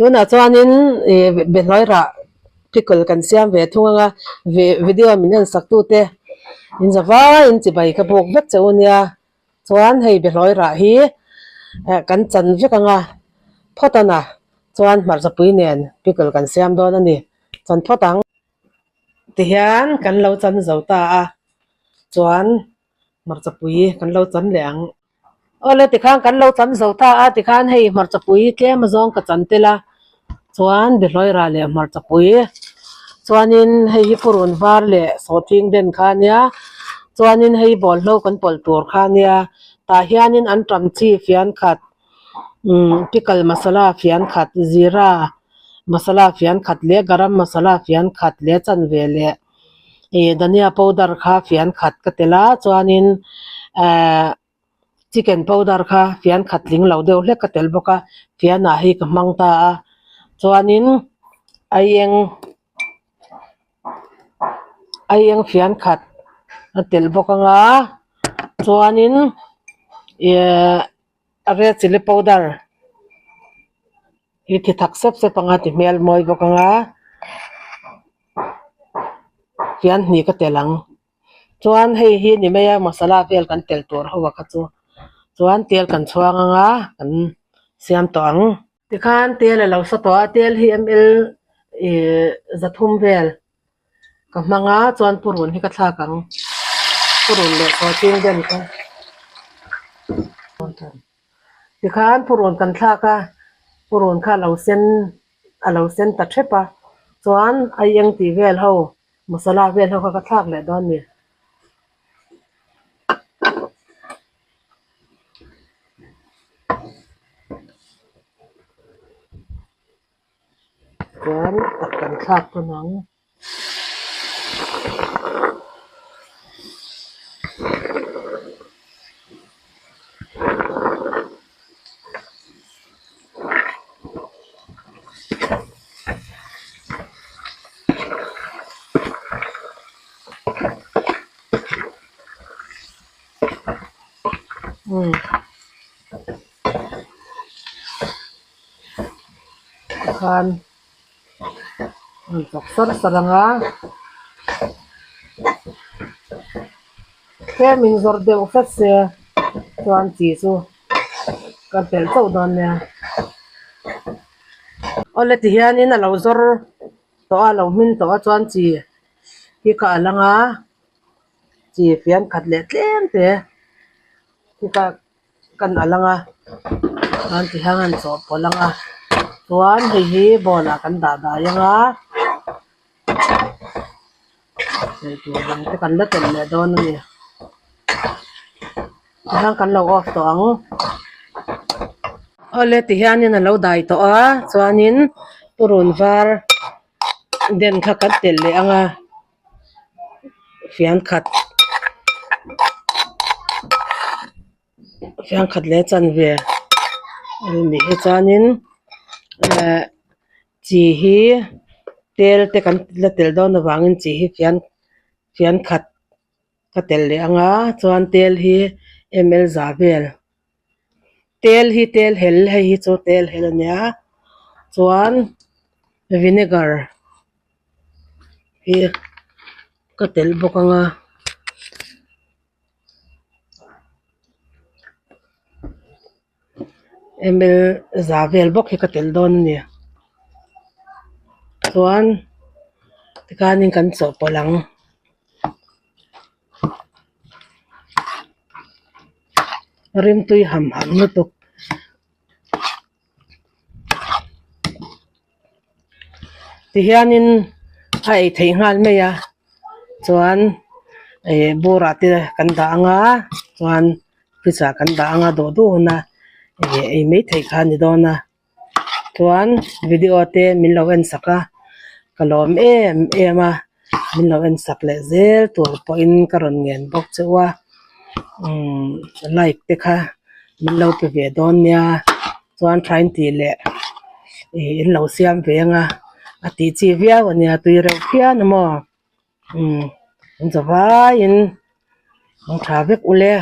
Tunah chuanin ih behlawi rah pickle kan siam ve thung anga video min en sak tute in za vaiin chibai ka buk vek che u nia. Chuan hei behlawi rah hi eh kan chan vek anga phawt a na chuan hmarchapui nen pickle kan siam dawn a ni. Chan phawt ang. Tihian kan lo chan zo ta a chuan hmarchapui kan lo chan leh ang. Awle tikhan kan lo chan zo ta a tikhan hei hmarchapui tlem azawng ka chan tel a chuan behlawi rah leh hmarchapui chuanin hei hi purun var leh sawhthing den kha ania chuanin hei bawlhlo kan pawlh tur kha ania tah hianin an tam chi fian khat umm pickle masala fian khat zira masala fian khat leh garam masala fian khat leh chanve leh ih dhania powder kha fian khat ka tel a chuanin ehh chicken powder kha fian khat tling lo deuh hlek ka tel bawk a fian ah hi ka hmang ta a chuanin aieng aieng fian khat a tel bawk anga chuanin ihh red chilli powder hi ti thak sep sep anga ti hmel mawi bawk anga fian hnih ka tel ang. Chuan hei hi ni mai a masala vel kan tel tur ho a kha chu chuan tel kan chhuang anga kan siam tawh ang. Tikhan tel a lo sa tawh a tel hi ml ih zathum vel ka hmang a chuan purun hi ka thlak ang purun leh sawhching den kha tikhan purun kan thlak a purun kha a lo sen a lo sen ta thep a chuan aieng tih vel ho. Masala vel ho kha ka thlak leh dawn ni. Chuan tak kan thlak tawn ang. Umm tikhan an chawk sar sar ang a tlem in zawrh deuh hret se chuan chi chu ka telh chauh dawn nia. Awle ti hianin a lo zawr tawh a a lo hmin tawh a chuan chi hi kha a lang a chi fian khat leh tlem te hi kha kan a lang a chuan ti hian an chawhpawlh ang a chuan hei hi bowl ah kan dah dai ang a ei tur dang te kan la telh leh dawn a ni tihian kan lo off tawh ang awle tihianin a lo dai tawh a chuanin purun var den kha kan telh leh ang a fian khat fian khat leh chanve a nih hi chuanin ehh chi hi tel te kan la telh dawn avangin chi hi fian fian khat ka telh leh ang a chuan tel hi ml za vel tel hi tel hel hei hi chu tel hel a nia chuan vinegar hi ka telh bawk ang a. Ml za vel bawk hi ka telh dawn a ni chuan tikhanin kan chawhpawlh ang rimtui ham ham lutuk. Tihianin a ei theih nghal mai a chuan ih bur ah te kan dah ang a chuan fridge ah kan dah ang a duh duh hun a ih ei mai theih kha a ni dawn a chuan video te min lo en sak a ka lawm em em a min lo en sak leh zel tur pawhin ka rawn ngen bawk che u a umm like te kha min lo pe ve dawn nia chuan thain tih leh ih in lo siam ve ang a a tih chi viau a nia tui reuh phian a maw umm an za vaiin an tha vek ule.